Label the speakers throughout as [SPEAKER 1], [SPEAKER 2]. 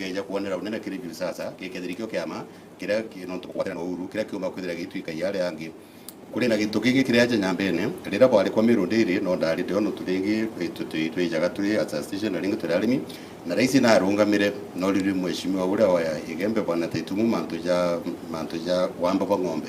[SPEAKER 1] Kĩgeria kuonera unene kĩrĩ juu sasa gĩkethĩrikio kĩama kĩrĩa no tũkwatĩra na uru kĩrĩa kiuma kwithira gĩtuĩka arĩa angĩ kũrĩ na gĩtũ kĩngĩ kĩrĩa nja nyambene rĩrĩa bwarĩ kwa Meru Dairy no ndarĩ ndĩono tũrĩngĩ twĩjaga tũrĩ association na rĩngĩ tũrĩ arĩmi na raisi narũngamĩre no rĩrĩ mheshimiwa ũrĩa oya igembe bwana Taitumu mantu ja wamba bwa ng'ombe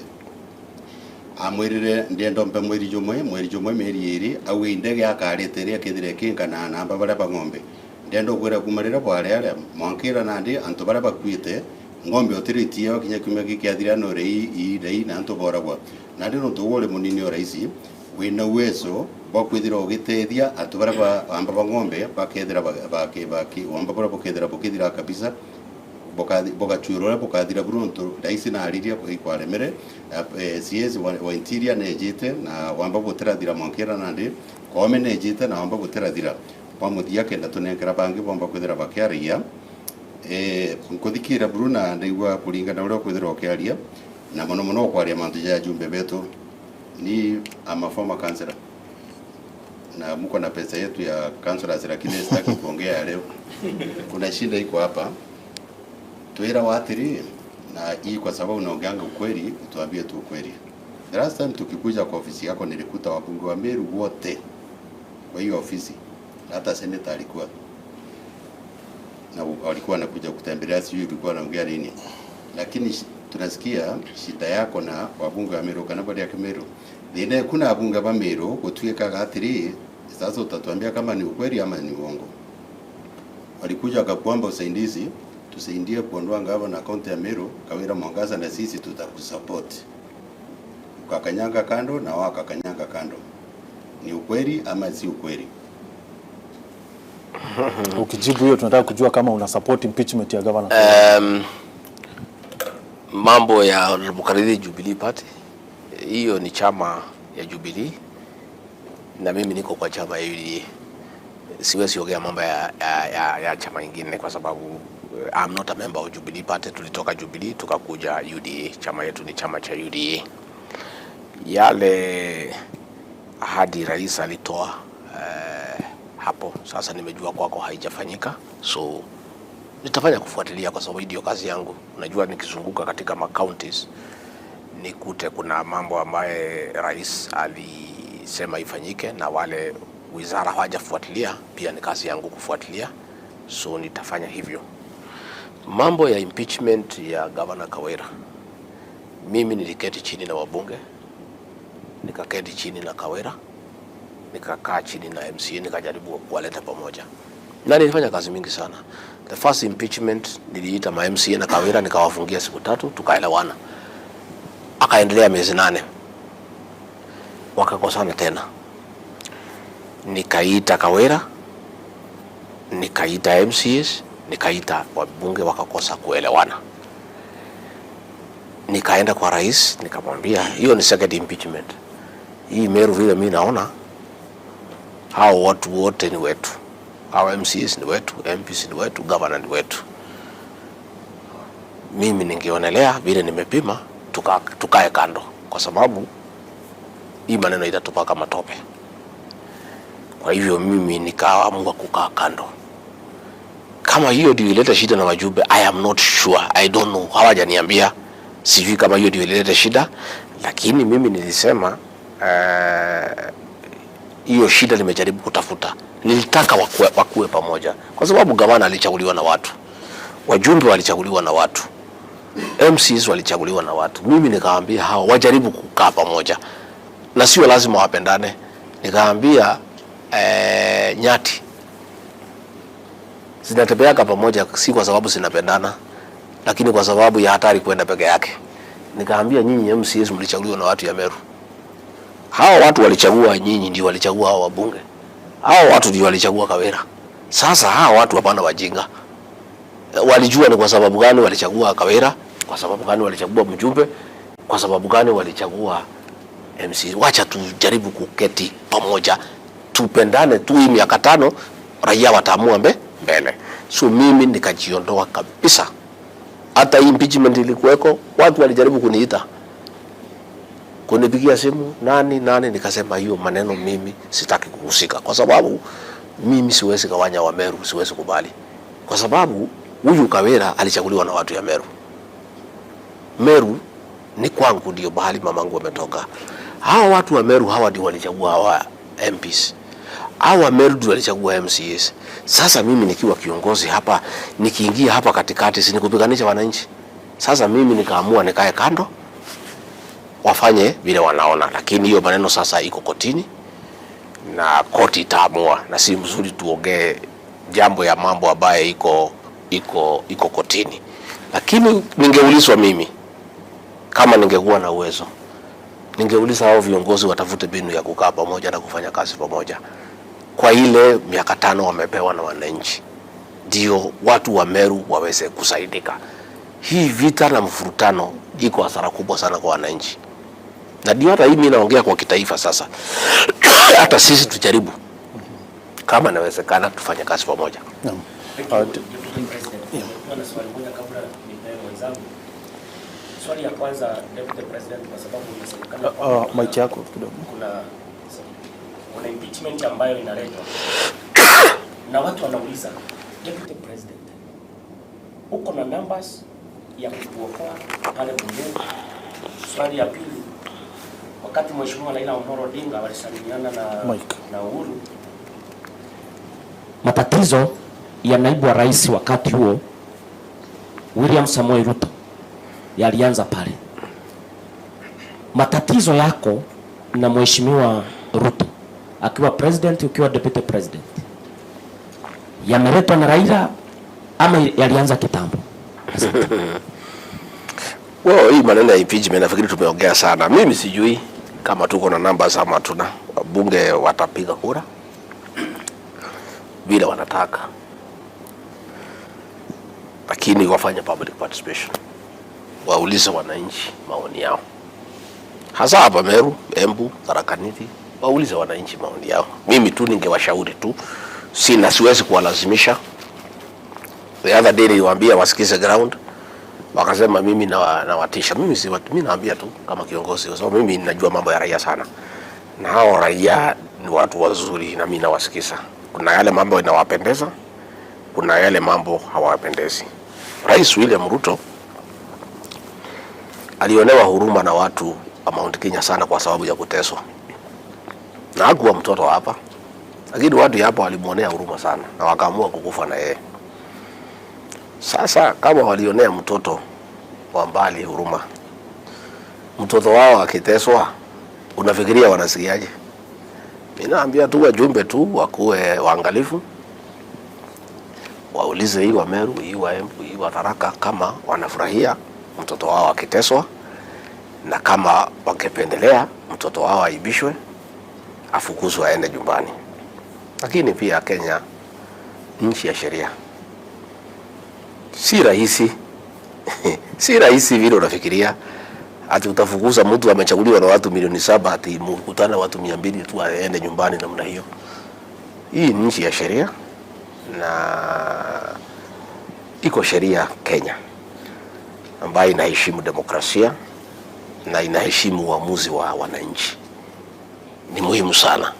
[SPEAKER 1] amwirire ndienda mpe mweri jumwe mweri jumwe mieri iri auge indege akarite ria kithire kinga na namba baria ba ng'ombe ndienda kwira kuma rira bware aria mwankira nandi antu baria bakuite ng'ombe utiritie kinya kiumia gikiathira no rei irei na antu boragwa nandi nuntu uri munini o raisi wina uwezo bwa kwithira ugitethia antu baria ba amba ba ng'ombe bakethira baki baki wamba baria bukethira bukithira kabisa bokachurora bokathira buruntu raisi na ariria ikwaremere CS wa interior nejite na wamba butirathira mwankira nandi kome nejite na wamba butirathira pamuthia kenda tunenkera bangi bomba kwithira bakiaria nkuthikira bruna ndaigua kuringana uria kwithira ukiaria na muno muno kwaria mantu ja jumbe betu ni ama former councillor na mko na pesa yetu ya councillors, lakini sitaki kuongea leo. Kuna shida iko hapa twira watiri na hii kwa sababu unaongeanga ukweli, utuambie tu ukweli. The last time tukikuja kwa ofisi yako nilikuta wabunge wa Meru wote kwa hiyo ofisi, hata senator alikuwa na walikuwa wanakuja kutembelea, sijui ulikuwa unaongea nini, lakini tunasikia shida yako na wabunge wa Meru kana bali ya Meru thina kuna wabunge wa Meru gutwikaga atiri. Sasa utatuambia kama ni ukweli ama ni uongo. Walikuja wakakuomba usaidizi, tusaidie kuondoa gavana kaunti ya Meru Kawira Mwangaza na sisi tutakusupport. Ukakanyanga kando na wao wakakanyanga kando. Ni ukweli ama si ukweli?
[SPEAKER 2] Ukijibu hiyo tunataka kujua kama una support impeachment ya governor.
[SPEAKER 3] Mambo ya Honorable Jubilee Party, hiyo ni chama ya Jubilee na mimi niko kwa chama ya UDA. Siwezi ongea mambo ya chama ingine kwa sababu I'm not a member of Jubilee Party. Tulitoka Jubilee tukakuja UDA. Chama yetu ni chama cha UDA. Yale ahadi rais alitoa hapo sasa nimejua kwako haijafanyika, so nitafanya kufuatilia kwa sababu ndio kazi yangu. Unajua, nikizunguka katika ma counties nikute kuna mambo ambaye rais alisema ifanyike na wale wizara hawajafuatilia, pia ni kazi yangu kufuatilia, so nitafanya hivyo. Mambo ya impeachment ya Governor Kawira, mimi niliketi chini na wabunge, nikaketi chini na Kawira, nikakaa chini na MCA, nikajaribu kuwaleta pamoja na nilifanya kazi mingi sana. The first impeachment niliita ma MCA na Kawira nikawafungia siku 3, tukaelewana. Akaendelea miezi 8, wakakosana tena. Nikaita Kawira, nikaita MCAs, nikaita wabunge, wakakosa kuelewana. Nikaenda kwa rais nikamwambia hiyo ni second impeachment. Hii Meru vile mimi naona hao watu wote ni wetu. Hao MCAs ni wetu, MPs ni wetu, governor ni wetu. Mimi ningeonelea vile nimepima tukae kando kwa sababu hii maneno itatupa kama tope. Kwa hivyo mimi nikaamua kukaa kando. Kama hiyo ndio ileta shida na wajumbe, I am not sure. I don't know. Hawajaniambia. Sijui kama hiyo ndio ileta shida, lakini mimi nilisema hiyo shida nimejaribu kutafuta. Nilitaka wakue pamoja kwa sababu gavana alichaguliwa na watu, wajumbe walichaguliwa na watu, MCs walichaguliwa na watu. Mimi nikaambia hao wajaribu kukaa pamoja na sio lazima wapendane. Nikaambia nyati zinatembeaga pamoja si kwa sababu zinapendana, lakini kwa sababu ya hatari kwenda peke yake. Nikaambia nyinyi MCs mlichaguliwa na watu ya Meru. Hao watu walichagua nyinyi, ndio walichagua hao wabunge. Hao watu ndio walichagua Kawira. Sasa hao watu hapana wajinga. Walijua ni kwa sababu gani walichagua Kawira, kwa sababu gani walichagua mjumbe, kwa sababu gani walichagua MC. Wacha tujaribu kuketi pamoja, tupendane tu. Hii miaka 5 raia wataamua mbele. So mimi nikajiondoa kabisa. Hata hii impeachment ilikuweko, watu walijaribu kuniita, kunipigia simu nani nani, nikasema hiyo maneno mimi sitaki kuhusika, kwa sababu mimi siwezi gawanya wa Meru, siwezi kubali, kwa sababu Huyu Kawira alichaguliwa na watu ya Meru. Meru ni kwangu, ndio bahali mamangu ametoka. Hawa watu wa Meru hawa ndio walichagua hawa MPs. Hawa Meru ndio walichagua MCAs. Sasa mimi nikiwa kiongozi hapa, nikiingia hapa katikati, si nikupiganisha wananchi? Sasa mimi nikaamua nikae kando, wafanye vile wanaona, lakini hiyo maneno sasa iko kotini na koti itaamua, na si mzuri tuongee jambo ya mambo ambaye iko kotini. Lakini ningeulizwa mimi, kama ningekuwa na uwezo, ningeuliza hao viongozi watafute mbinu ya kukaa pamoja na kufanya kazi pamoja kwa ile miaka 5 wamepewa na wananchi, ndio watu wa Meru waweze kusaidika. Hii vita na mfurutano iko hasara kubwa sana kwa wananchi, na ndio hata hii mimi naongea kwa kitaifa sasa. Hata sisi tujaribu kama inawezekana tufanye kazi pamoja.
[SPEAKER 2] Naam.
[SPEAKER 4] Thank you, Deputy President. Nilikuwa na swali moja kabla nipewe wenzangu. Swali ya kwanza, Deputy President, kwa sababu inasemekana kwamba
[SPEAKER 2] Mic yako kidogo.
[SPEAKER 4] kuna impeachment ambayo inaletwa na watu wanauliza, Deputy President, uko na numbers ya kutuokoa pale bungeni? Swali ya pili, wakati Mheshimiwa Raila Amolo Odinga walisalimiana
[SPEAKER 2] Mike.
[SPEAKER 4] na Uhuru, matatizo ya naibu wa rais wakati huo William Samoei Ruto yalianza pale. Matatizo yako na Mheshimiwa Ruto akiwa president, ukiwa deputy president, yameletwa na Raila ama yalianza kitambo?
[SPEAKER 3] Well, hii maneno ya impeachment nafikiri tumeongea sana. Mimi sijui kama tuko na numbers ama hatuna. Wabunge watapiga kura vile wanataka, lakini wafanye public participation, waulize wananchi maoni yao, hasa hapa Meru, Embu, Tharaka Nithi, waulize wananchi maoni yao. Mimi tu ningewashauri tu, sina, siwezi kuwalazimisha. The other day niliwaambia wasikize ground, wakasema mimi nawatisha. Mimi si mimi naambia tu kama kiongozi, kwa sababu mimi najua mambo ya raia sana, na hao raia ni watu wazuri, na mimi nawasikiza. Kuna yale mambo inawapendeza, kuna yale mambo hawapendezi. Rais William Ruto alionewa huruma na watu wa Mount Kenya sana kwa sababu ya kuteswa, na hakuwa mtoto hapa, lakini watu hapa walimuonea huruma sana na wakaamua kukufa na yeye. Sasa kama walionea mtoto wa mbali huruma, mtoto wao akiteswa, unafikiria wanasikiaje? Mimi naambia tu wajumbe tu wakuwe waangalifu, waulize hii wa Meru, hii wa Embu, hii wa Tharaka kama wanafurahia mtoto wao akiteswa, na kama wangependelea mtoto wao aibishwe, afukuzwe aende nyumbani. Lakini pia Kenya nchi ya sheria, si rahisi si rahisi vile unafikiria ati utafukuza mtu amechaguliwa na watu milioni 7 ati mkutane watu 200 tu aende nyumbani namna hiyo. Hii ni nchi ya sheria na iko sheria Kenya ambayo inaheshimu demokrasia na inaheshimu uamuzi wa wananchi. Ni muhimu sana.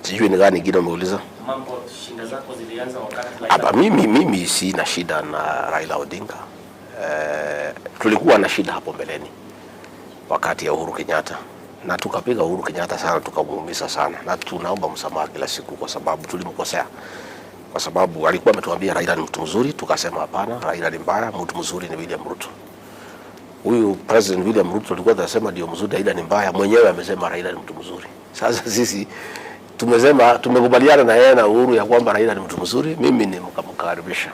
[SPEAKER 3] Sijui ni gani ingine umeuliza?
[SPEAKER 4] Mambo shinda zako zilianza wakati Raila
[SPEAKER 3] Hapa mimi sina shida na Raila Odinga. Tulikuwa na shida hapo mbeleni wakati ya Uhuru Kenyatta, na tukapiga Uhuru Kenyatta sana, tukamuumiza sana, na tunaomba msamaha kila siku kwa sababu tulimkosea, kwa sababu alikuwa ametuambia Raila ni mtu mzuri, tukasema hapana, Raila ni mbaya, mtu mzuri ni William Ruto. Huyu President William Ruto alikuwa anasema ndio mzuri, Raila ni mbaya, mwenyewe amesema Raila ni mtu mzuri. Sasa sisi tumesema, tumekubaliana na yeye na Uhuru ya kwamba Raila ni mtu mzuri, mimi ni mkaribisha.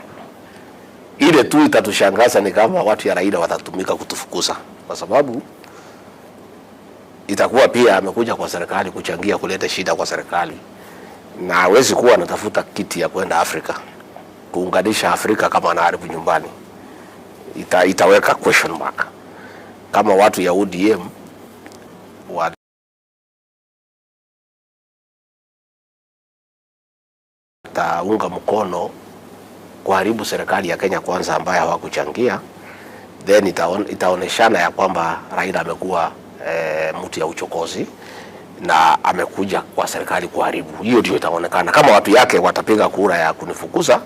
[SPEAKER 3] Ile tu itatushangaza ni kama watu ya Raila watatumika kutufukuza, kwa sababu itakuwa pia amekuja kwa serikali kuchangia kuleta shida kwa serikali, na hawezi kuwa anatafuta kiti ya kwenda Afrika kuunganisha Afrika kama anaharibu nyumbani. Itaweka question mark kama watu ya ODM wataunga mkono kuharibu serikali ya Kenya Kwanza ambayo hawakuchangia, then itaoneshana ya kwamba Raila amekuwa mtu ya uchokozi na amekuja kwa serikali kuharibu. Hiyo ndio itaonekana kama watu yake watapiga kura ya kunifukuza.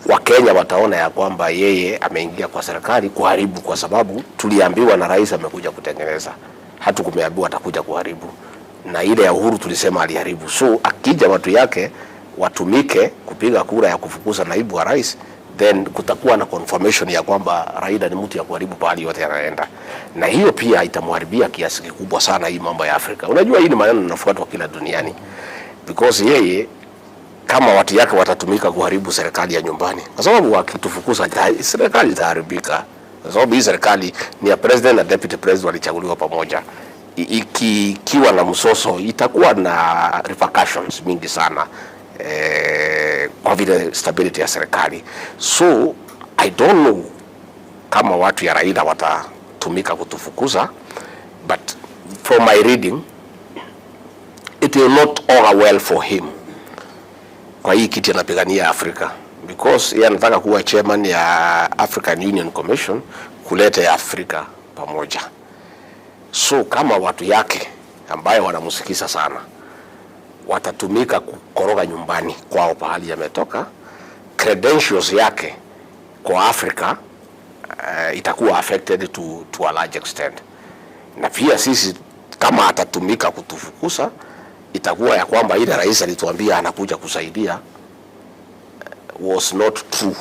[SPEAKER 3] Wakenya wataona ya kwamba yeye ameingia kwa serikali kuharibu, kwa sababu tuliambiwa na rais amekuja kutengeneza, hatukumeambiwa atakuja kuharibu. Na ile ya Uhuru tulisema aliharibu. So akija watu yake watumike kupiga kura ya kufukuza naibu wa rais, then kutakuwa na confirmation ya kwamba Raila ni mtu ya kuharibu pahali yote anaenda, na hiyo pia itamharibia kiasi kikubwa sana hii mambo ya Afrika. Unajua, hii ni maneno yanafuatwa kila duniani because yeye kama watu yake watatumika kuharibu serikali ya nyumbani, kwa sababu wakitufukuza serikali itaharibika, kwa sababu hii serikali ni ya president na deputy president walichaguliwa pamoja. Ikiwa na msoso itakuwa na repercussions mingi sana kwa vile stability ya serikali. So I don't know kama watu ya Raila watatumika kutufukuza, but from my reading it will not augur well for him kwa hii kiti anapigania Afrika, because yeye anataka kuwa chairman ya African Union Commission kuleta Afrika pamoja. So kama watu yake ambayo wanamsikiza sana watatumika kukoroga nyumbani kwao pahali yametoka, credentials yake kwa Afrika itakuwa affected to a large extent, na pia sisi kama atatumika kutufukuza itakuwa ya kwamba ile rais alituambia anakuja kusaidia was not true,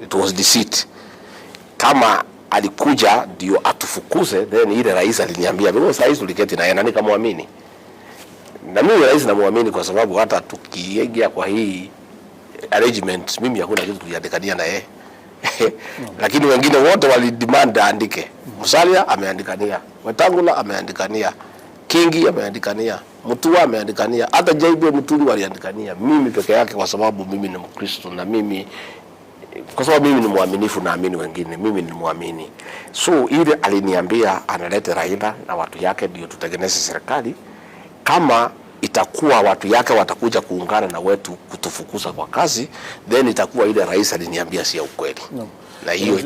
[SPEAKER 3] it was deceit. Kama alikuja ndio atufukuze, then ile rais aliniambia, because rais tuliketi na yeye na nikamwamini, na mimi rais namwamini kwa sababu hata tukiingia kwa hii arrangement, mimi hakuna kitu tuliandikania na yeye lakini wengine wote walidemand aandike. Musalia ameandikania, Wetangula ameandikania, Kingi ameandikania, Mutua ameandikania, hata JB Muturi waliandikania. Mimi peke yake, kwa sababu mimi ni Mkristo na mimi kwa sababu mimi ni mwaminifu, naamini wengine, mimi ni mwamini. So ile aliniambia analete Raila na watu yake ndio tutengeneze serikali. Kama itakuwa watu yake watakuja kuungana na wetu kutufukuza kwa kazi, then itakuwa ile rais aliniambia si ya ukweli
[SPEAKER 2] No.
[SPEAKER 3] na hiyo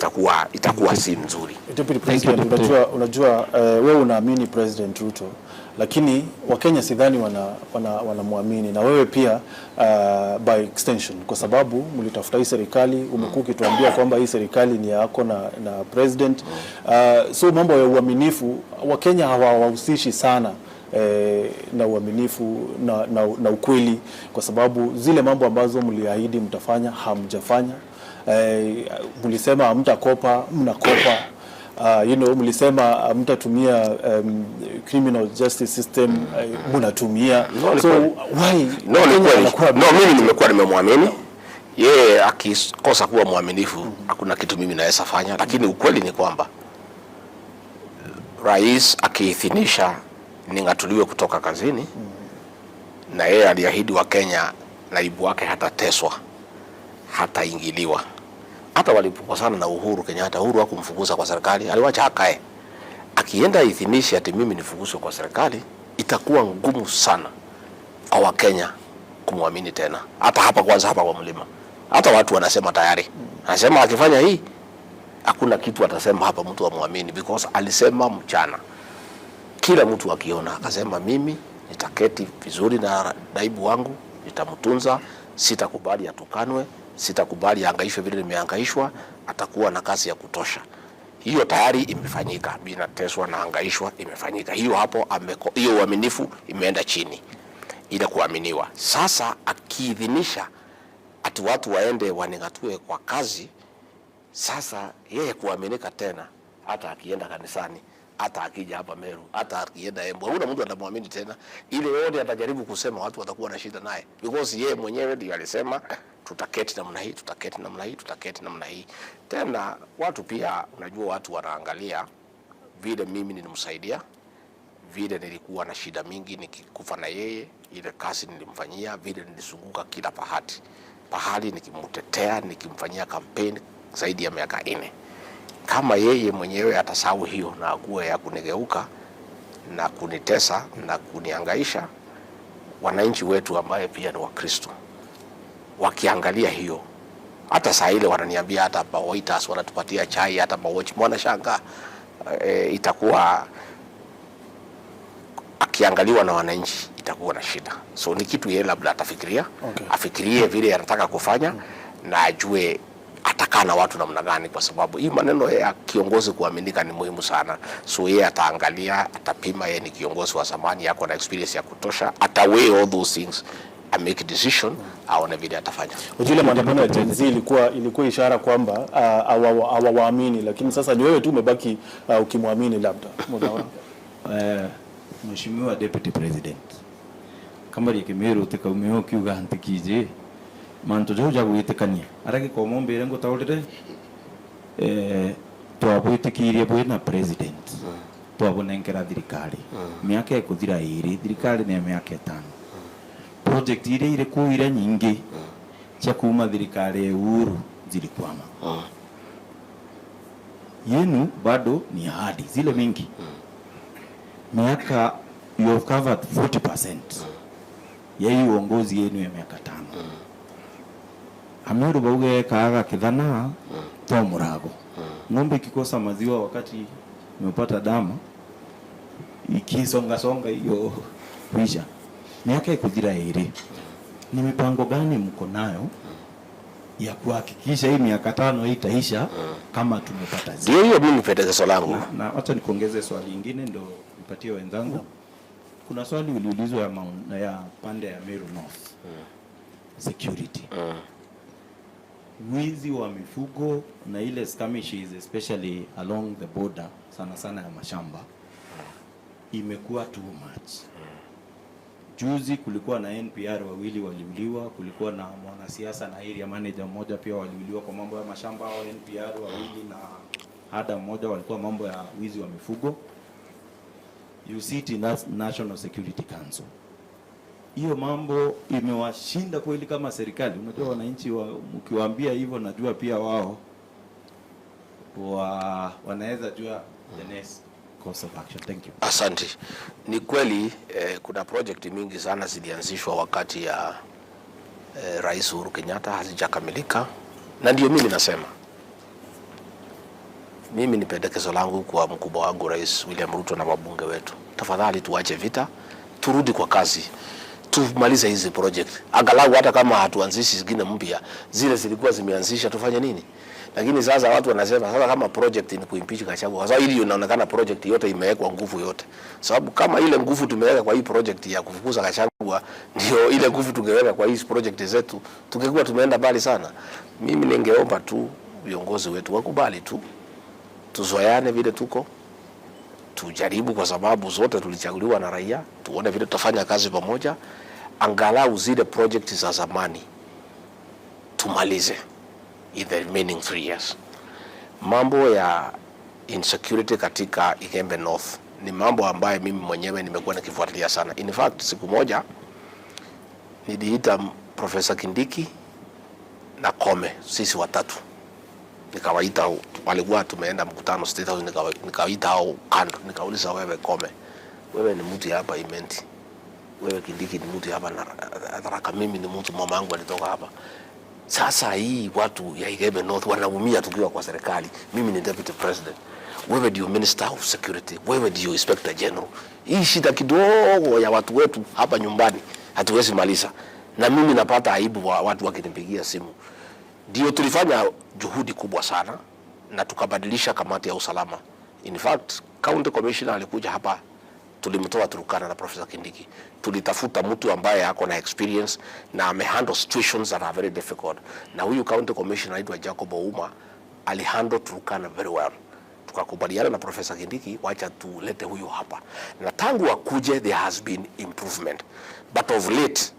[SPEAKER 3] itakuwa si nzuri.
[SPEAKER 2] Deputy President, unajua wewe unaamini President Ruto, lakini Wakenya sidhani wanamwamini na wewe pia by extension, kwa sababu mlitafuta hii serikali, umekuwa ukituambia kwamba hii serikali ni yako na president. So mambo ya uaminifu Wakenya hawawahusishi sana na uaminifu na ukweli, kwa sababu zile mambo ambazo mliahidi mtafanya hamjafanya. Mlisema hamtakopa, mnakopa. Mlisema hamtatumia criminal justice system, mnatumia.
[SPEAKER 3] No, ni
[SPEAKER 2] So
[SPEAKER 3] kweli.
[SPEAKER 2] why
[SPEAKER 3] No, ni
[SPEAKER 2] Wakenya
[SPEAKER 3] kweli.
[SPEAKER 2] wanakuwa
[SPEAKER 3] No, mimi nimekuwa nimemwamini yeye. Akikosa kuwa mwaminifu hakuna kitu mimi naweza fanya, lakini ukweli ni kwamba rais akiidhinisha ning'atuliwe kutoka kazini, na yeye aliahidi Wakenya naibu wake hatateswa, hataingiliwa. Hata walipokosana na Uhuru Kenyatta, Uhuru hakumfukuza kwa serikali, aliwacha akae. Akienda idhinishe ati mimi nifukuzwe kwa serikali, itakuwa ngumu sana kwa Wakenya kumwamini tena, hata hapa kwanza, hapa kwa mlima, hata watu wanasema tayari, anasema akifanya hii hakuna kitu atasema hapa mtu amwamini, because alisema mchana, kila mtu akiona, akasema mimi nitaketi vizuri na naibu wangu, nitamtunza, sitakubali atukanwe, sitakubali ahangaishwe vile nimehangaishwa, atakuwa na kazi ya kutosha. Hiyo tayari imefanyika, mimi nateswa na hangaishwa, imefanyika hiyo hapo. Hiyo uaminifu imeenda chini, ile kuaminiwa. Sasa akiidhinisha ati watu waende waning'atue kwa kazi, sasa yeye kuaminika tena, hata akienda kanisani, hata akija hapa Meru, hata akienda Embu, hakuna mtu atamwamini tena. Ile yote atajaribu kusema, watu watakuwa na shida naye, because yeye mwenyewe ndiyo alisema tutaketi namna hii, tutaketi namna hii, tutaketi namna hii. Tena watu pia, unajua watu wanaangalia vile mimi nilimsaidia, vile nilikuwa na shida mingi nikikufa na yeye, ile kazi nilimfanyia, vile nilizunguka kila pahali nikimtetea, nikimfanyia kampeni zaidi ya miaka 4. Kama yeye mwenyewe atasahau hiyo na akuwe ya kunigeuka na kunitesa na kunihangaisha, wananchi wetu ambaye pia ni Wakristo wakiangalia hiyo, hata saa ile wananiambia, hata waiters wanatupatia chai, hata mawatch wanashangaa, itakuwa Akiangaliwa na wananchi itakuwa na shida. So ni kitu yeye labda atafikiria, afikirie vile anataka kufanya na ajue atakaa na watu namna gani, kwa sababu hii maneno ya kiongozi kuaminika ni muhimu sana. So yeye ataangalia, atapima. Yeye ni kiongozi wa zamani, ako na experience ya kutosha, ata weigh all those things and make a decision, aone vile atafanya.
[SPEAKER 2] Unajua ile maandamano ya Gen Z ilikuwa ishara kwamba hawawaamini, lakini sasa ni wewe tu umebaki ukimwamini labda. Unaona?
[SPEAKER 5] Mheshimiwa Deputy President, kama Kimiru tikaumio kiuga ntikije mantu jau jagwitikania aria gikomo mbire ngutaurire, twabwitikirie bwina president, twabunengera thirikari miaka ikuthira iri, thirikari ni ya miaka 5. Project iria iri kuu iria nyingi cia kuma thirikari ya Uhuru zilikwama, yenu bado ni ahadi zile mingi. Miaka you have covered 40% ya hii uongozi yenu ya miaka 5. Ameru bauge kaaga kithana to murago, ng'ombe ikikosa maziwa wakati imepata dama ikisonga songa hiyo kuisha. Miaka ikuthira iri, ni mipango gani mko nayo ya kuhakikisha hii miaka 5 itaisha kama tumepata
[SPEAKER 3] Ndio hiyo mimi pendekezo langu.
[SPEAKER 5] Na wacha nikuongeze swali lingine ndo nipatie wenzangu. Kuna swali uliulizwa ya pande ya Meru North. Security. Wizi wa mifugo na ile skirmishes especially along the border, sana sana ya mashamba, imekuwa too much. Juzi kulikuwa na NPR wawili waliuliwa, kulikuwa na mwanasiasa na area manager mmoja pia waliuliwa kwa mambo ya mashamba. Hao NPR wawili na hada mmoja walikuwa mambo ya wizi wa mifugo. You sit in that National Security Council. Hiyo mambo imewashinda kweli kama serikali? Unajua wananchi mkiwaambia hivyo, najua pia wao wanaweza jua the next course of action. Thank you.
[SPEAKER 3] Asante. Ni kweli kuna project mingi sana zilianzishwa wakati ya Rais Uhuru Kenyatta hazijakamilika, na ndio mimi nasema, mimi ni pendekezo langu kwa mkubwa wangu Rais William Ruto na wabunge wetu, tafadhali tuache vita, turudi kwa kazi, tumalize hizi project, angalau hata kama hatuanzishi zingine mpya, zile zilikuwa zimeanzisha tufanye nini? Lakini sasa watu wanasema sasa kama project ni kuimpeach Gachagua, kwa sababu hili inaonekana project yote imewekwa nguvu yote, sababu kama ile nguvu tumeweka kwa hii project ya kufukuza Gachagua ndio ile nguvu tungeweka kwa hizi project zetu, tungekuwa tumeenda mbali sana. Mimi ningeomba tu viongozi wetu wakubali tu, tuzoeane vile tuko, tujaribu, kwa sababu zote tulichaguliwa na raia, tuone vile tutafanya kazi pamoja, angalau zile project za zamani tumalize in the remaining 3 years. Mambo ya insecurity katika Igembe North ni mambo ambayo mimi mwenyewe nimekuwa nikifuatilia sana. In fact, siku moja niliita Professor Kindiki na Kome, sisi watatu nikawaita, walikuwa tumeenda mkutano State House, nikawaita hao kando, nikauliza, "Wewe Kome, wewe ni mtu ya hapa Imenti, wewe Kindiki ni mtu ya hapa na Tharaka, mimi ni mtu mama yangu alitoka hapa. Sasa hii watu ya Igembe North wanaumia tukiwa kwa serikali. Mimi ni deputy president, wewe ndio minister of security, wewe ndio inspector general. Hii shida kidogo ya watu wetu hapa nyumbani hatuwezi maliza, na mimi napata aibu wa watu wakinipigia simu." Ndio tulifanya juhudi kubwa sana na tukabadilisha kamati ya usalama. In fact, county commissioner alikuja hapa, tulimtoa Turkana na Professor Kindiki. Tulitafuta mtu ambaye ako na experience na amehandle situations that are very difficult, na huyu county commissioner anaitwa Jacob Ouma alihandle Turkana very well. Tukakubaliana na Professor Kindiki, wacha tulete huyu hapa, na tangu akuje there has been improvement, but of late,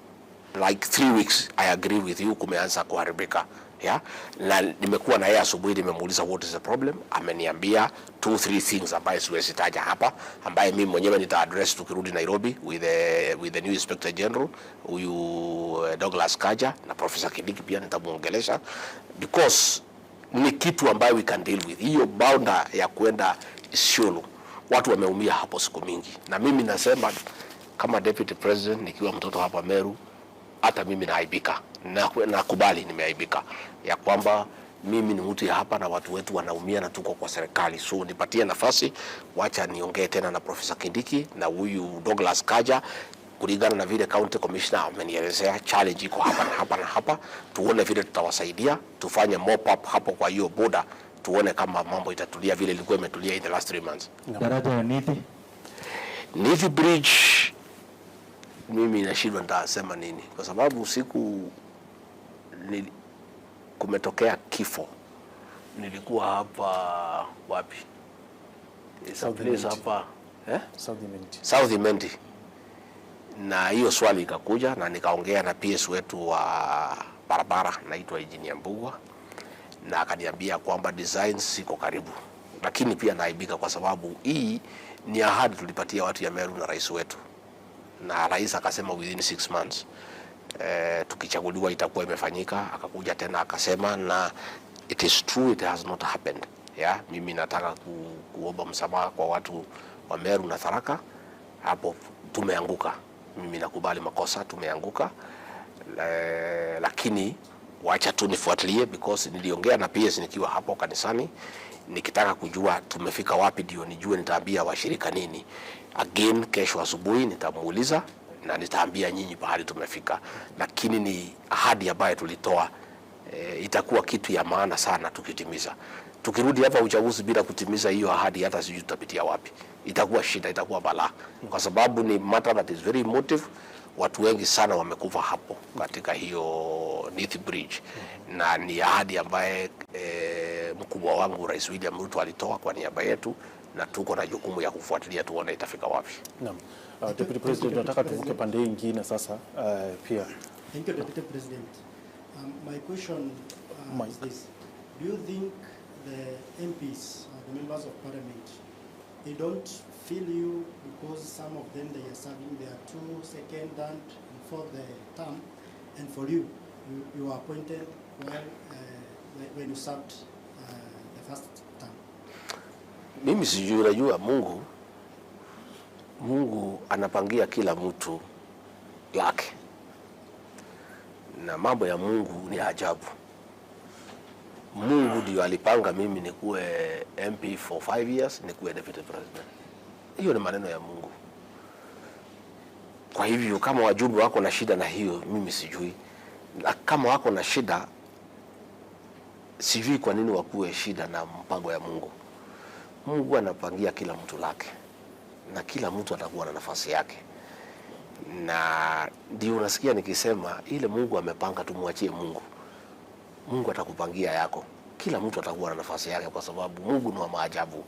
[SPEAKER 3] like 3 weeks, I agree with you, kumeanza kuharibika, yeah? Na nimekuwa na yeye asubuhi, nimemuuliza what is the problem, ameniambia two three things ambaye siwezi taja hapa, ambaye mimi mwenyewe nita address tukirudi Nairobi with the new inspector general huyu Douglas Kaja, na Professor Kindiki pia nitamuongelesha, because ni kitu ambayo we can deal with. Hiyo boundary ya kwenda Isiolo watu wameumia hapo siku mingi, na mimi nasema kama deputy president nikiwa mtoto hapa Meru, hata mimi naaibika na nakubali nimeaibika ya kwamba Mimi ni mtu ya hapa na watu wetu wanaumia na tuko kwa serikali, so nipatie nafasi, wacha niongee tena na Profesa Kindiki na huyu Douglas Kaja kulingana na vile county commissioner amenielezea challenge iko hapa na hapa na hapa, tuone vile tutawasaidia, tufanye mop up hapo kwa hiyo border, tuone kama mambo itatulia vile ilikuwa imetulia in the last 3 months.
[SPEAKER 5] Daraja ya Nithi.
[SPEAKER 3] Nithi Bridge, mimi nashindwa nitasema nini, kwa sababu siku kumetokea kifo, nilikuwa hapa wapi? It's a
[SPEAKER 2] South
[SPEAKER 3] place
[SPEAKER 2] Imenti.
[SPEAKER 3] Hapa, eh?
[SPEAKER 2] South Imenti.
[SPEAKER 3] South Imenti, na hiyo swali ikakuja na nikaongea na PS wetu wa barabara, naitwa Engineer Mbugua, na akaniambia kwamba designs ziko karibu, lakini pia naaibika kwa sababu hii ni ahadi tulipatia watu ya Meru na rais wetu, na rais akasema within 6 months tukichaguliwa itakuwa imefanyika. Akakuja tena akasema, na it is true, it has not happened. Yeah, mimi nataka kuomba msamaha kwa watu wa Meru na Tharaka, hapo tumeanguka. Mimi nakubali makosa, tumeanguka. Lakini wacha tu nifuatilie because niliongea na PS nikiwa hapo kanisani nikitaka kujua tumefika wapi, ndio nijue nitaambia washirika nini. Again, kesho asubuhi nitamuuliza na nitaambia nyinyi pahali tumefika, lakini ni ahadi ambayo tulitoa. Itakuwa kitu ya maana sana tukitimiza. Tukirudi hapa uchaguzi bila kutimiza hiyo ahadi, hata sijui tutapitia wapi. Itakuwa shida, itakuwa balaa, kwa sababu ni matter that is very emotive. Watu wengi sana wamekufa hapo katika hiyo Nithi Bridge, na ni ahadi ambaye mkubwa wangu Rais William Ruto alitoa kwa niaba yetu, na tuko na jukumu ya kufuatilia tuone itafika wapi.
[SPEAKER 2] Naam. Deputy President, nataka tuvuke pande hii ingine sasa pia.
[SPEAKER 6] Thank you, Deputy President. My question is
[SPEAKER 2] Mike.
[SPEAKER 6] This. Do you think the MPs, the members of parliament, they don't feel you because some of them, they are serving their two, second, third, and fourth term, and for you, you were appointed while, when you served the first term?
[SPEAKER 3] Mimi sijui, unajua Mungu anapangia kila mtu lake, na mambo ya Mungu ni ajabu. Mungu ndio alipanga mimi nikuwe MP for 5 years, nikuwe deputy president. Hiyo ni maneno ya Mungu. Kwa hivyo kama wajumbe wako na shida na hiyo, mimi sijui, na kama wako na shida, sijui kwa nini wakuwe shida na mpango ya Mungu. Mungu anapangia kila mtu lake na kila mtu atakuwa na nafasi yake, na ndio unasikia nikisema ile Mungu amepanga, tumwachie Mungu. Mungu atakupangia yako. Kila mtu atakuwa na nafasi yake, kwa sababu Mungu ni wa maajabu.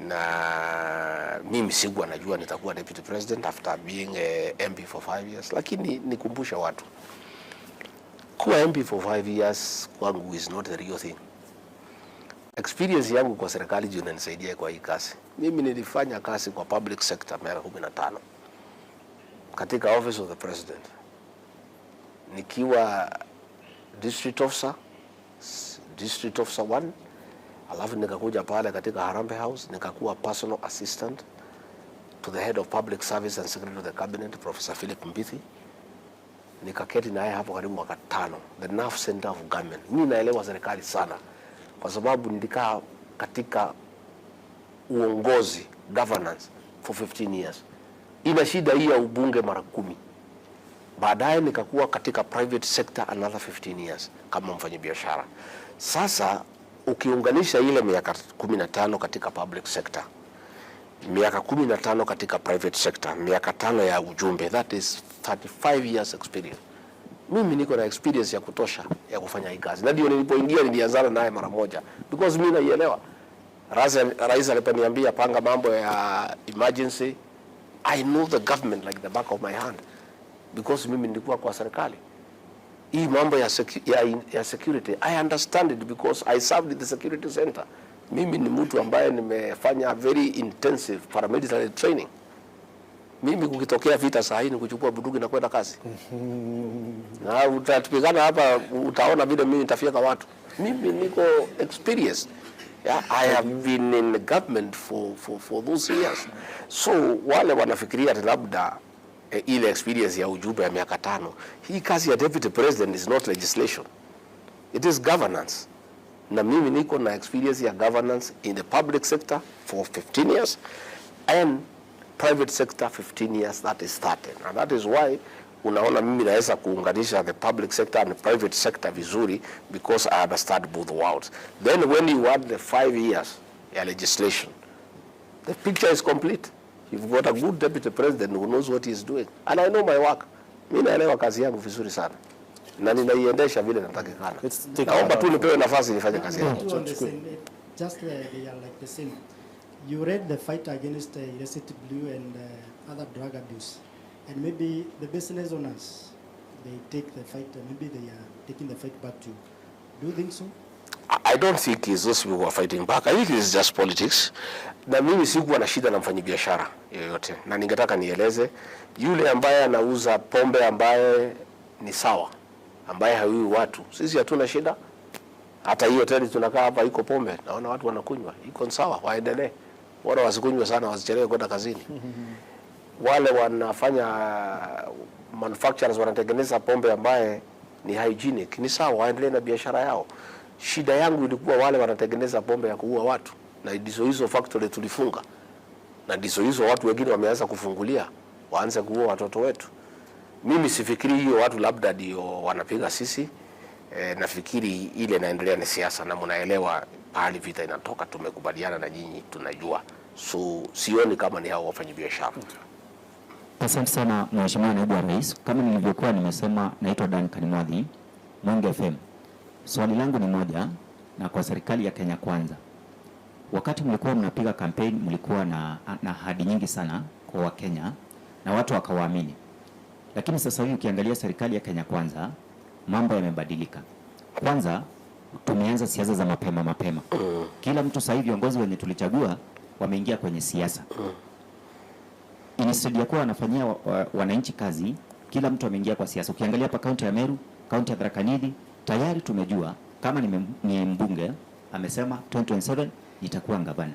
[SPEAKER 3] Na mimi sikuwa najua nitakuwa deputy president after being a MP for 5 years, lakini nikumbusha watu kuwa MP for 5 years kwangu is not the real thing. Experience yangu kwa serikali ndio inanisaidia kwa hii kazi. Mimi nilifanya kazi kwa public sector miaka 15 katika Office of the President nikiwa district officer, district officer one, alafu nikakuja pale katika Harambee House nikakuwa personal assistant to the head of public service and secretary of the cabinet, Professor Philip Mbithi. Nikaketi naye hapo karibu mwaka 5, the nerve center of government. Mimi naelewa serikali sana kwa sababu nilikaa katika uongozi, governance, for 15 years. Ina shida hii ya ubunge mara 10. Baadaye nikakuwa katika private sector another 15 years kama mfanyabiashara. Sasa ukiunganisha ile miaka 15 katika public sector, miaka 15 katika private sector, miaka 5 ya ujumbe, that is 35 years experience. Mimi niko na experience ya kutosha ya kufanya hii kazi, na ndio nilipoingia nilianzana naye mara moja because mimi naielewa. Rais aliponiambia panga mambo ya emergency, I know the government like the back of my hand because mimi nilikuwa kwa serikali. Hii mambo ya security, I understand it because I served in the security center. Mimi ni mtu ambaye nimefanya very intensive paramilitary training. Mimi kukitokea vita saa hii ni kuchukua bunduki na kwenda kazi. Na utatupigana hapa, utaona vile mimi nitafyeka watu. Mimi niko experienced. Yeah, I have been in the government for those years. So wale wanafikiria ati labda ile experience ya ujumbe ya miaka 5. Hii kazi ya deputy president is not legislation. It is governance. Na mimi niko na experience ya governance in the public sector for 15 years and private sector 15 years, that is 30. And that is why unaona mimi naweza kuunganisha the public sector and the private sector vizuri, because I understand both worlds. Then when you add the 5 years ya legislation, the picture is complete. You've got a good deputy president who knows what he's doing. And I know my work. Mimi naelewa kazi yangu vizuri sana na ninaiendesha vile natakikana.
[SPEAKER 2] Let's take
[SPEAKER 3] Naomba tu
[SPEAKER 2] another-
[SPEAKER 3] nipewe nafasi nifanye kazi yangu.
[SPEAKER 6] Two on the same, just they are like the same. You read the fight against illicit brew and other drug abuse, and maybe the business owners, they take the fight, maybe they are taking the fight back to you. Do you think so?
[SPEAKER 3] I don't think it's those people who are fighting back. I think it's just politics. Na mimi sikuwa na shida na mfanyabiashara yoyote, na ningetaka nieleze yule ambaye anauza pombe ambaye ni sawa, ambaye haiui watu, sisi hatuna shida. Hata hii hoteli tunakaa hapa iko pombe, naona watu wanakunywa, iko sawa, waendelee. Bora wasikunywe sana, wasichelewe kwenda kazini. Wale wanafanya manufacturers wanatengeneza pombe ambaye ni hygienic, ni sawa, waendelee na biashara yao. Shida yangu ilikuwa wale wanatengeneza pombe ya kuua watu, na ndizo hizo factory tulifunga, na ndizo hizo watu wengine wameanza kufungulia, waanze kuua watoto wetu. Mimi sifikiri hiyo watu labda ndio wanapiga sisi. Nafikiri ile inaendelea ni siasa, na mnaelewa pahali vita inatoka. Tumekubaliana na nyinyi, tunajua, so sioni kama ni hao wafanyabiashara.
[SPEAKER 7] Asante sana, Mheshimiwa Naibu wa Rais. Kama nilivyokuwa nimesema, naitwa Dan Kanimwadhi, Mwenge FM. Swali langu ni moja na kwa serikali ya Kenya Kwanza. Wakati mlikuwa mnapiga kampeni, mlikuwa na ahadi nyingi sana kwa Wakenya na watu wakawaamini, lakini sasa hivi ukiangalia serikali ya Kenya Kwanza, mambo yamebadilika. Kwanza tumeanza siasa za mapema mapema. Kila mtu sasa hivi, viongozi wenye tulichagua wameingia kwenye siasa instead ya kuwa wanafanyia wananchi kazi, kila mtu ameingia kwa siasa. Ukiangalia hapa kaunti ya Meru, kaunti ya Tharaka Nithi, tayari tumejua kama ni mbunge amesema 2027 nitakuwa gavana.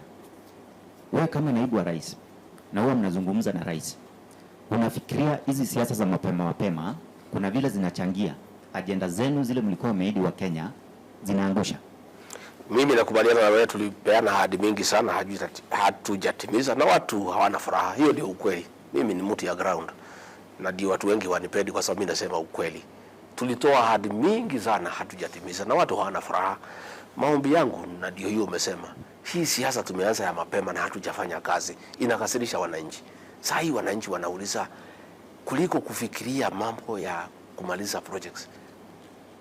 [SPEAKER 7] Wewe kama naibu wa rais na huwa mnazungumza na rais, unafikiria hizi siasa za mapema mapema kuna vile zinachangia ajenda zenu zile mlikuwa mmeahidi Wakenya zinaangusha?
[SPEAKER 3] Mimi nakubaliana na wewe, tulipeana ahadi mingi sana, hatujatimiza na watu hawana furaha. Hiyo ndio ukweli. Mimi ni mtu ya ground na ndio watu wengi wanipendi kwa sababu mimi nasema ukweli. Tulitoa ahadi mingi sana, hatujatimiza na watu hawana furaha. Maombi yangu, na ndio hiyo umesema, hii siasa tumeanza ya mapema na hatujafanya kazi, inakasirisha wananchi. Saa hii wananchi wanauliza, kuliko kufikiria mambo ya kumaliza projects,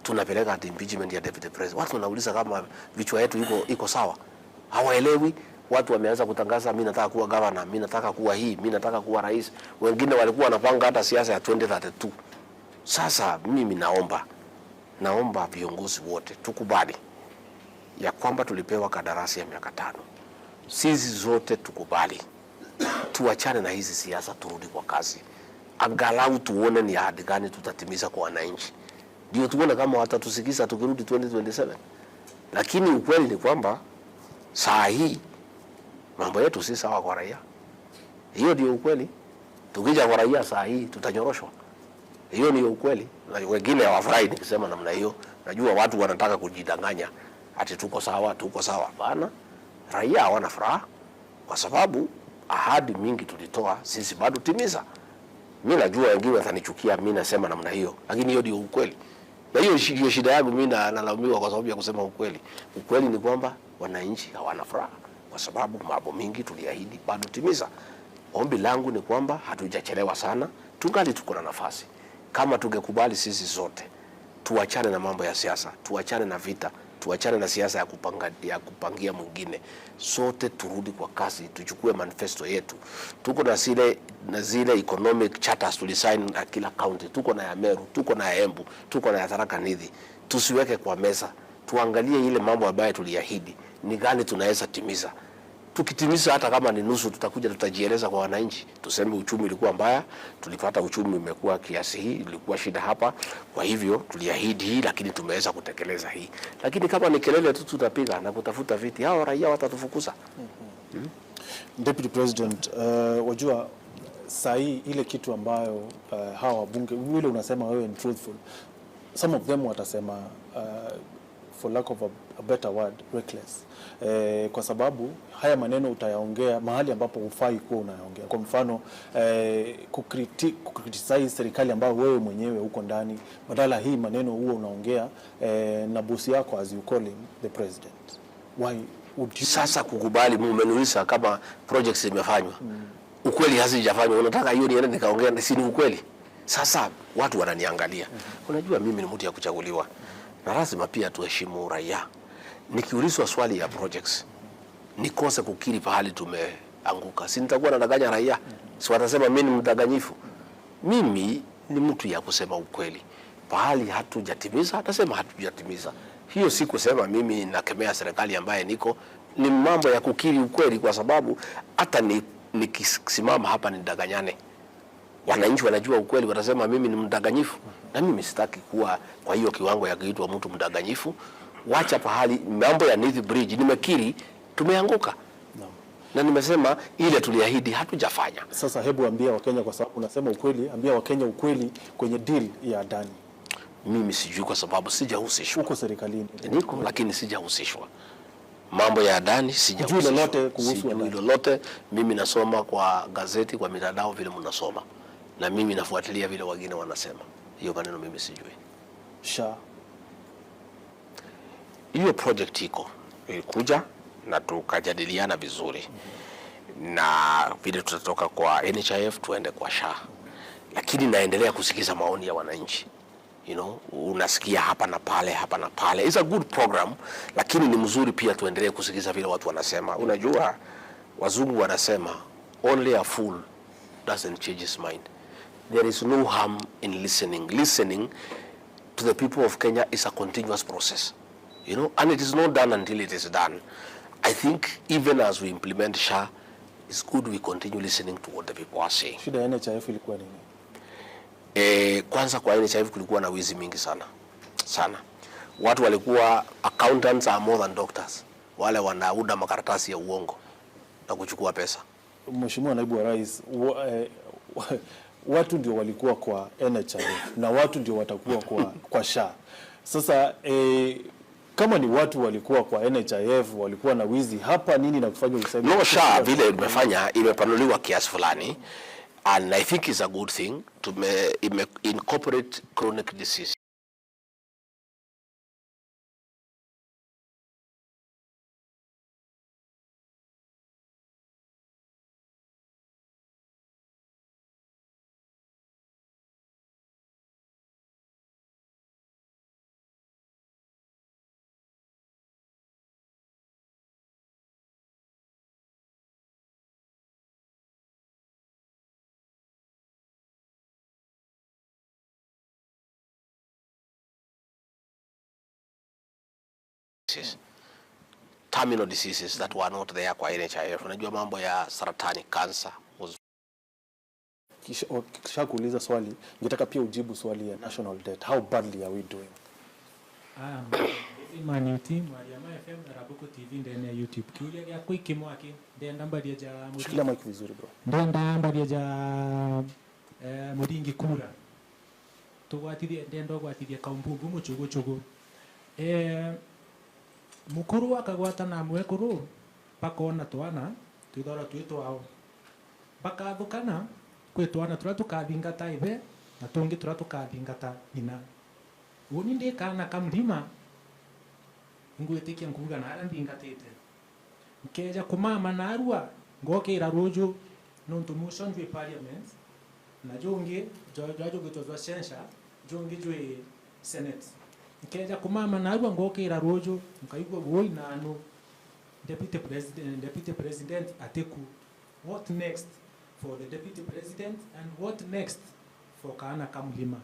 [SPEAKER 3] tunapeleka hati impeachment ya deputy president. Watu wanauliza kama vichwa yetu iko sawa, hawaelewi. Watu wameanza kutangaza, mimi nataka kuwa governor, mimi nataka kuwa hii, mimi nataka kuwa rais. Wengine walikuwa wanapanga hata siasa ya 2032. Sasa mimi naomba viongozi wote tukubali ya kwamba tulipewa kandarasi ya miaka 5. Sisi zote tukubali, tuachane na hizi siasa, turudi kwa kazi, angalau tuone ni ahadi gani tutatimiza kwa wananchi, ndio tuone kama watatusikiza tukirudi 2027. Lakini ukweli ni kwamba saa hii mambo yetu si sawa kwa raia. Hiyo ndio ukweli. Tukija kwa raia saa hii tutanyoroshwa. Hiyo ndio ukweli. Na wengine hawafurahi nikisema namna hiyo. Najua watu wanataka kujidanganya ati tuko sawa, tuko sawa. Hapana, raia hawana furaha kwa sababu ahadi mingi tulitoa sisi bado timiza. Mimi najua wengine watanichukia mimi nasema namna hiyo, lakini hiyo ndio ukweli. Na hiyo ndio shida yangu mimi, na nalaumiwa kwa sababu ya kusema ukweli. Ukweli ni kwamba wananchi hawana furaha kwa sababu mambo mingi tuliahidi bado timiza. Ombi langu ni kwamba hatujachelewa sana, tungali tuko na nafasi. Kama tungekubali sisi zote tuachane na mambo ya siasa, tuachane na vita, tuachane na siasa ya kupangia mwingine, sote turudi kwa kazi, tuchukue manifesto yetu. Tuko na zile economic charters tulisign na kila county, tuko na ya Meru, tuko na ya Embu, tuko na ya Tharaka Nithi. Tusiweke kwa meza, tuangalie ile mambo ambayo tuliahidi ni gani tunaweza timiza. Tukitimiza hata kama ni nusu, tutakuja tutajieleza kwa wananchi, tuseme uchumi ulikuwa mbaya, tulipata uchumi umekuwa kiasi hii, ilikuwa shida hapa, kwa hivyo tuliahidi hii, lakini tumeweza kutekeleza hii. Lakini kama ni kelele tu tutapiga na kutafuta viti, hao raia watatufukuza.
[SPEAKER 2] Deputy President, wajua saa hii ile kitu ambayo hawa wabunge vile unasema wewe ni truthful, some of them watasema for lack of a better word, reckless. Kwa sababu haya maneno utayaongea mahali ambapo hufai kuwa unayaongea. Kwa mfano kucriticize serikali ambayo wewe mwenyewe uko ndani, badala hii maneno huo unaongea na bosi yako, as you call him, the president. Why would you...
[SPEAKER 3] Sasa kukubali, mmeniuliza kama projects zimefanywa. Ukweli hazijafanywa. Unataka hiyo niende nikaongea, si ni ukweli? Sasa watu wananiangalia. Unajua mimi ni mtu ya kuchaguliwa na lazima pia tuheshimu raia. Nikiulizwa swali ya projects nikose kukiri pahali tumeanguka, si nitakuwa nadanganya raia? Si watasema mimi ni mdanganyifu? Mimi ni mtu ya kusema ukweli. Pahali hatujatimiza, atasema hatujatimiza. Hiyo si kusema mimi nakemea serikali ambaye niko, ni mambo ya kukiri ukweli, kwa sababu hata nikisimama hapa nidanganyane, wananchi wanajua ukweli, watasema mimi ni mdanganyifu, na mimi sitaki kuwa kwa hiyo kiwango ya kuitwa mtu mdanganyifu. Wacha pahali mambo ya Nithi Bridge nimekiri tumeanguka.
[SPEAKER 2] No.
[SPEAKER 3] Na nimesema ile tuliahidi hatujafanya.
[SPEAKER 2] Sasa hebu ambia Wakenya, kwa sababu unasema ukweli, ambia Wakenya ukweli kwenye deal ya Adani.
[SPEAKER 3] Mimi sijui kwa sababu sijahusishwa.
[SPEAKER 2] Uko serikalini.
[SPEAKER 3] Niko, lakini sijahusishwa. Mambo ya Adani sijahusishwa.
[SPEAKER 2] Hujui lolote kuhusu
[SPEAKER 3] Sijui
[SPEAKER 2] Adani?
[SPEAKER 3] lolote. Mimi nasoma kwa gazeti, kwa mitandao vile mnasoma. Na mimi nafuatilia vile wengine wanasema. Hiyo maneno mimi sijui.
[SPEAKER 2] SHA.
[SPEAKER 3] Hiyo project iko. Ilikuja na tukajadiliana vizuri. Na vile tutatoka kwa NHIF tuende kwa SHA. Lakini naendelea kusikiza maoni ya wananchi. Unasikia hapa na pale, hapa na pale. It's a good program, lakini ni mzuri pia tuendelee kusikiza vile watu wanasema. Unajua wazungu wanasema only a fool doesn't change his mind. There is no harm in listening. Listening to the people of Kenya is a continuous process. And it is not done until it is done. I think even as we implement SHA, it's good we continue listening to what the people are saying.
[SPEAKER 2] Shida ya NHIF ilikuwa nini?
[SPEAKER 3] Kwanza kwa NHIF kulikuwa na wizi mingi sana. Sana. Watu walikuwa, accountants are more than doctors. Wale wanauda makaratasi ya uongo na kuchukua pesa.
[SPEAKER 2] Mheshimiwa Naibu wa Rais, watu ndio walikuwa kwa NHIF na watu ndio watakuwa kwa SHA. Sasa kama ni watu walikuwa kwa NHIF walikuwa na wizi hapa, nini na kufanya useme?
[SPEAKER 3] No, SHA vile imefanya imepanuliwa kiasi fulani, and I think it's a good thing to incorporate chronic disease. Terminal diseases that were not there kwa NHIF. Unajua mambo ya saratani, cancer was
[SPEAKER 2] Kisha kuuliza swali, ningetaka pia ujibu swali ya national debt. How badly are we doing?
[SPEAKER 8] Manuti Mariama FM na Rabuku TV ndani ya YouTube. Kiulia ya kwiki mwaki ndenda mbaria ja Muringi.
[SPEAKER 2] Shikilia mic vizuri bro.
[SPEAKER 8] Ndenda mbaria ja Muringi kura. Tugwatithie ndenda gwatithie kaumbumbu muchugu chugu. Mukuru akagwata na mwekuru pakona twana twithora twi twao bakathukana kwi twana turia tukathingata ithe na tungi turia tukathingata nyina. Uni ndi kana kamrima ngwitikia nkuga na aria nthingatite nkeja kumama na arua ngokira ruju nontu motion jwi parliament na jungi jwajugitwa jwa censure jungi jwi senate. Nkeja kumama na arua ngokira ruju nkaigua woi nanu deputy president ateku. What next for the deputy president and what next for Kana Kamlima?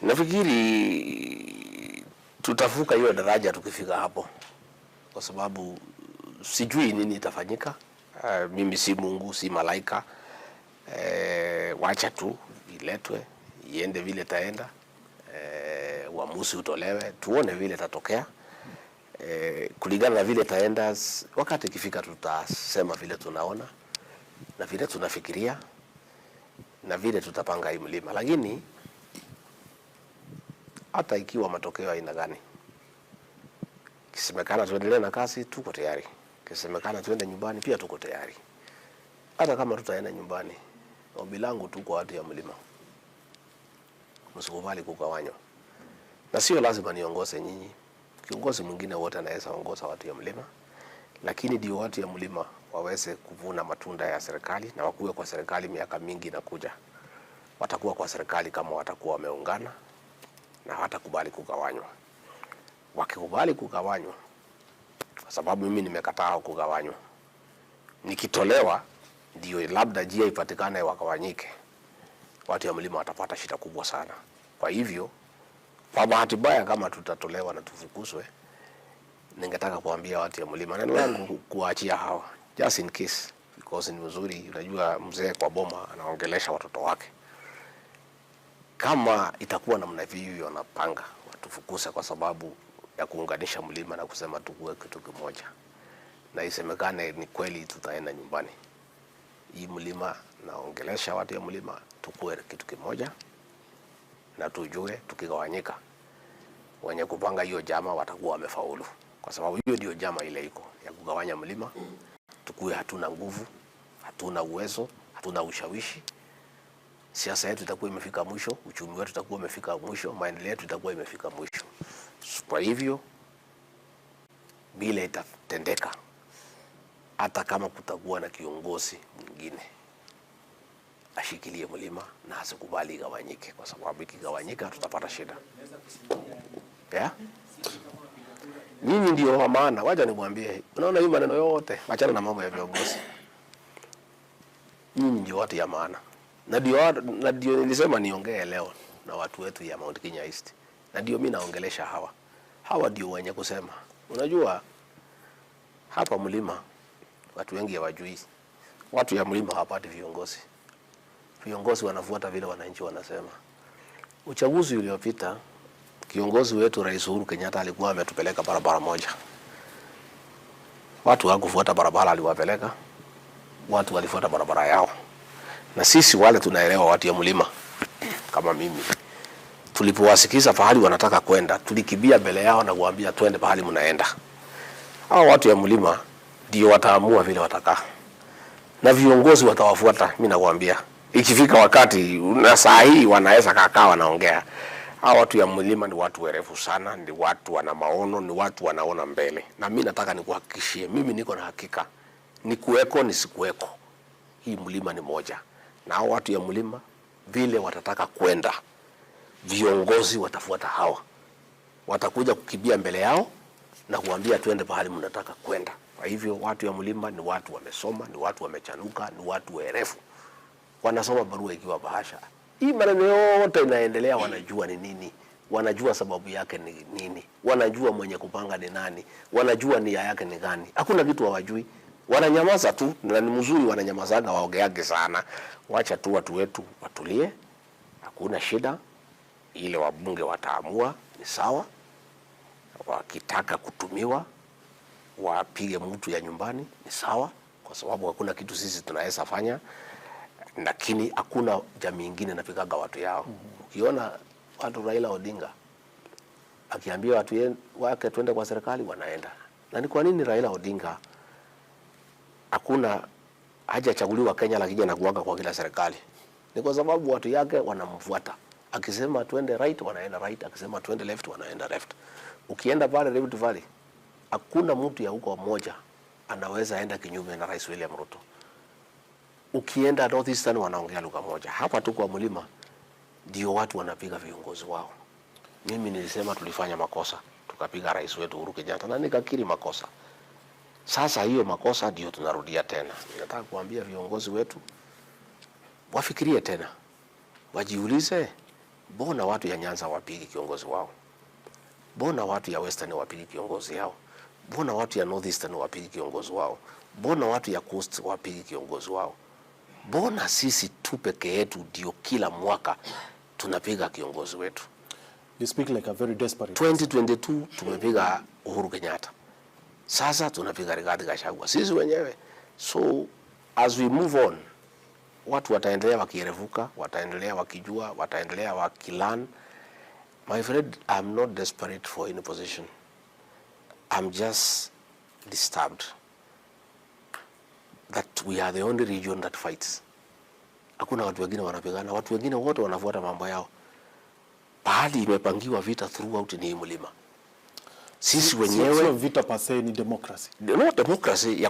[SPEAKER 3] Nafikiri tutavuka hiyo daraja tukifika hapo, kwa sababu sijui nini itafanyika. Mimi si Mungu, si malaika. Wacha tu iletwe iende vile taenda. Uamuzi utolewe, tuone vile tatokea. Kulingana na vile taenda, wakati ikifika tutasema vile tunaona na vile tunafikiria na vile tutapanga hii mlima. Lakini Hata ikiwa matokeo aina gani, kisemekana tuendelee na kazi, tuko tayari. Kisemekana tuende nyumbani, pia tuko tayari. Hata kama tutaenda nyumbani, ombi langu tu kwa watu ya mlima, msikubali kugawanywa, na sio lazima niongoze nyinyi. Kiongozi mwingine wote anaweza ongoza watu ya mlima, lakini ndio watu ya mlima waweze kuvuna matunda ya serikali na wakuwe kwa serikali miaka mingi inakuja. Watakuwa kwa serikali kama watakuwa wameungana na hawatakubali kugawanywa. Wakikubali kugawanywa, kwa sababu mimi nimekataa kugawanywa, nikitolewa ndio labda njia ipatikane wakawanyike, watu ya mlima watapata shida kubwa sana. Kwa hivyo, kwa bahati mbaya, kama tutatolewa na tufukuzwe, ningetaka kuambia watu ya mlima, neno langu kuwaachia hawa just in case, because ni mzuri. Unajua mzee kwa boma anaongelesha watoto wake. Kama itakuwa namna hiyo, wanapanga watufukuze kwa sababu ya kuunganisha mlima na kusema tukue kitu kimoja, na isemekane ni kweli tutaenda nyumbani. Hii mlima, naongelesha watu ya mlima, tukue kitu kimoja na tujue tukigawanyika, wenye kupanga hiyo jama watakuwa wamefaulu, kwa sababu hiyo ndio jama ile iko ya kugawanya mlima, tukue hatuna nguvu, hatuna uwezo, hatuna ushawishi. Siasa yetu itakuwa imefika mwisho, uchumi wetu utakuwa umefika mwisho, maendeleo yetu itakuwa imefika mwisho. Kwa hivyo bila itatendeka, hata kama kutakuwa na kiongozi mwingine ashikilie mlima na asikubali igawanyike, kwa sababu ikigawanyika tutapata shida. Yeah? Nyinyi ndio wa maana. Wacha nimwambie, unaona hii maneno yote, achana na mambo ya viongozi. Nyinyi ndio watu ya maana, na ndio nilisema niongee leo na watu wetu ya Mount Kenya East, na ndio mimi naongelesha hawa. Hawa ndio wenye kusema. Unajua hapa mlima watu wengi hawajui, watu ya mlima hawapati viongozi. Viongozi wanafuata vile wananchi wanasema. Uchaguzi uliopita kiongozi wetu Rais Uhuru Kenyatta alikuwa ametupeleka barabara moja. Watu hawakufuata barabara aliwapeleka, watu walifuata barabara yao. Na sisi wale tunaelewa watu ya mlima kama mimi, tulipowasikiza pahali wanataka kwenda, tulikimbia mbele yao na kuambia twende pahali mnaenda. Hao watu ya mlima ndio wataamua vile watakaa na viongozi watawafuata. Mimi nakwambia, ikifika wakati na saa hii wanaweza kakaa wanaongea. Hao watu ya mlima ni watu werevu sana, ni watu wana maono, ni watu wanaona mbele. Na mimi nataka nikuhakikishie, mimi niko na hakika, nikuweko nisikuweko, hii mlima ni moja, na hao watu ya mlima vile watataka kwenda, viongozi watafuata hawa, watakuja kukimbia mbele yao na kuambia twende pahali mnataka kwenda. Kwa hivyo watu ya mlima ni watu wamesoma, ni watu wamechanuka, ni watu werevu, wanasoma barua ikiwa bahasha. Hii maneno yote inaendelea, wanajua ni nini, wanajua sababu yake ni nini, wanajua mwenye kupanga ni nani, wanajua nia yake ni gani. Hakuna kitu hawajui, wananyamaza tu, na ni mzuri, wananyamazaga, waongeage sana. Wacha tu watu wetu watulie, hakuna shida. Ile wabunge wataamua ni sawa. Wakitaka kutumiwa wapige mtu ya nyumbani ni sawa, kwa sababu hakuna kitu sisi tunaweza fanya, lakini hakuna jamii ingine inapigaga watu yao. Ukiona watu Raila Odinga akiambia watu wake twende kwa serikali wanaenda. Na ni kwa nini Raila Odinga hakuna hajachaguliwa Kenya lakini anakuaga kwa kila serikali? Ni kwa sababu watu yake wanamfuata. Akisema twende right wanaenda right, akisema twende left wanaenda left. Ukienda pale Rift Valley hakuna mtu ya huko mmoja anaweza enda kinyume na Rais William Ruto. Ukienda North Eastern wanaongea lugha moja. Hapa tu kwa mlima ndio watu wanapiga viongozi wao. Mimi nilisema tulifanya makosa, tukapiga rais wetu Uhuru Kenyatta na nikakiri makosa. Sasa hiyo makosa ndio tunarudia tena. Nataka kuambia viongozi wetu wafikirie tena, wajiulize, mbona watu ya Nyanza wapigi kiongozi wao? Mbona watu ya Western wapigi kiongozi yao? Mbona watu ya North Eastern wapigi kiongozi wao? Mbona watu ya Coast wapigi kiongozi wao? Mbona sisi tu peke yetu ndio kila mwaka tunapiga kiongozi wetu?
[SPEAKER 2] You speak like a very desperate
[SPEAKER 3] 2022 tumepiga Uhuru Kenyatta, sasa tunapiga Rigathi Gachagua sisi wenyewe. So as we move on, watu wataendelea wakierevuka, wataendelea wakijua, wataendelea wakilearn. My friend, I'm not desperate for any position. I'm just disturbed that we are the only region that fights. Hakuna watu wengine wanapigana, watu wengine wote wanafuata mambo yao. Pahali imepangiwa vita throughout ni mlima. Sisi wenyewe
[SPEAKER 2] Sio vita per se, ni democracy.
[SPEAKER 3] No democracy ya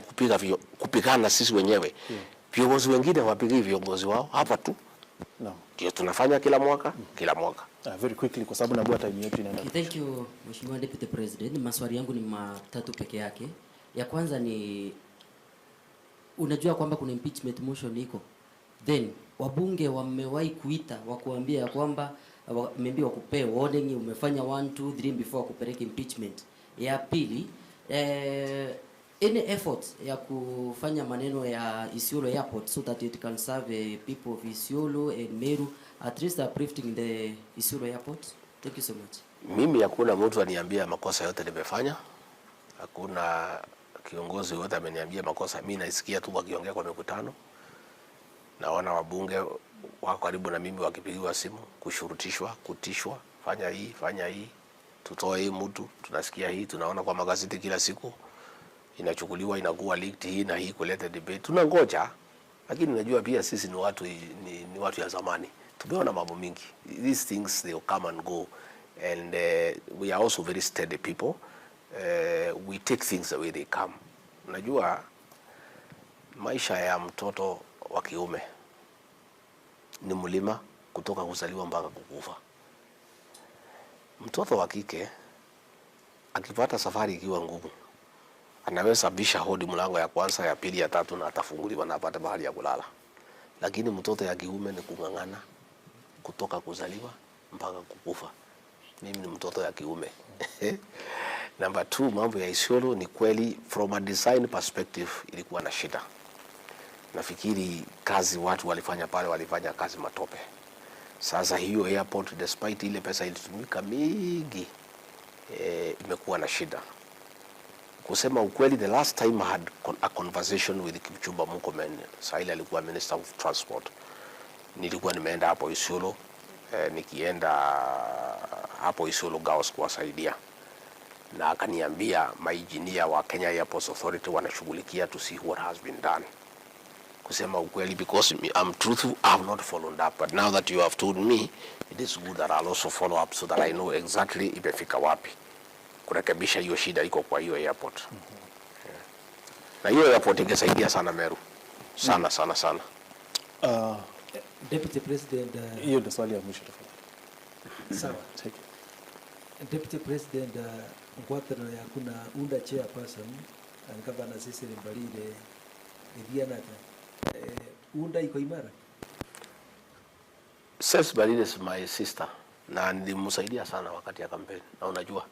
[SPEAKER 3] kupigana sisi wenyewe. Viongozi wengine hawapigii viongozi wao hapa tu.
[SPEAKER 2] No.
[SPEAKER 3] Ndio tunafanya kila mwaka, kila mwaka.
[SPEAKER 2] Very quickly kwa sababu najua time yetu inaenda.
[SPEAKER 9] Okay, thank you Mheshimiwa Deputy President. Maswali yangu ni matatu peke yake. Ya kwanza ni, unajua kwamba kuna impeachment motion iko. Then wabunge wamewahi kuita wakuambia ya kwamba maybe wakupee warning, umefanya 1 2 3 before wakupeleke impeachment. Ya pili, any effort ya kufanya maneno ya Isiolo Airport so that it can serve the people of Isiolo and Meru, at least uplifting the Isiolo Airport? Thank you so much.
[SPEAKER 3] Mimi hakuna mtu aniambia makosa yote nimefanya. Hakuna kiongozi yote ameniambia makosa. Mimi naisikia tu wakiongea kwa mikutano. Naona wabunge wako karibu na mimi wakipigiwa simu, kushurutishwa, kutishwa, fanya hii, fanya hii, tutoe hii mtu. Tunasikia hii, tunaona kwa magazeti kila siku inachukuliwa, inakuwa leaked hii na hii kuleta debate. Tunangoja, lakini najua pia sisi ni watu ya zamani. Tumeona mambo mingi. These things, they will come and go, and we are also very steady people. We take things the way they come. Unajua maisha ya mtoto wa kiume ni mlima kutoka kuzaliwa mpaka kukufa. Mtoto wa kike akipata safari ikiwa ngumu, anaweza bisha hodi mlango ya kwanza, ya pili, ya tatu na atafunguliwa na apate mahali ya kulala. Lakini mtoto ya kiume ni kung'ang'ana kutoka kuzaliwa mpaka kukufa. Mimi ni mtoto ya kiume. Number 2, mambo ya Isiolo ni kweli from a design perspective ilikuwa na shida. Nafikiri kazi watu walifanya pale, walifanya kazi matope. Sasa hiyo airport, despite ile pesa ilitumika mingi, imekuwa na shida. Kusema ukweli, the last time I had a conversation with Kipchumba Murkomen, saa ile alikuwa Minister of Transport, nilikuwa nimeenda hapo Isiolo, nikienda hapo Isiolo Girls kuwasaidia, na akaniambia mainjinia wa Kenya Airports Authority wanashughulikia to see what has been done. Kusema ukweli, because I'm truthful, I have not followed up, but now that you have told me, it is good that I'll also follow up so that I know exactly imefika wapi kurekebisha hiyo shida iko kwa hiyo airport. Yeah. Na hiyo airport ingesaidia sana Meru sana sana sana.
[SPEAKER 10] Deputy President,
[SPEAKER 2] Hiyo ndio swali ya mwisho tafadhali.
[SPEAKER 10] Sawa.
[SPEAKER 2] Take it.
[SPEAKER 10] Deputy President, ngwatanĩro yaku na UNDA chairperson and Governor Cecily Mbarire ithiana atĩa? UNDA iko imara?
[SPEAKER 3] Cecily Mbarire is my sister na nilimsaidia sana wakati ya kampeni, na unajua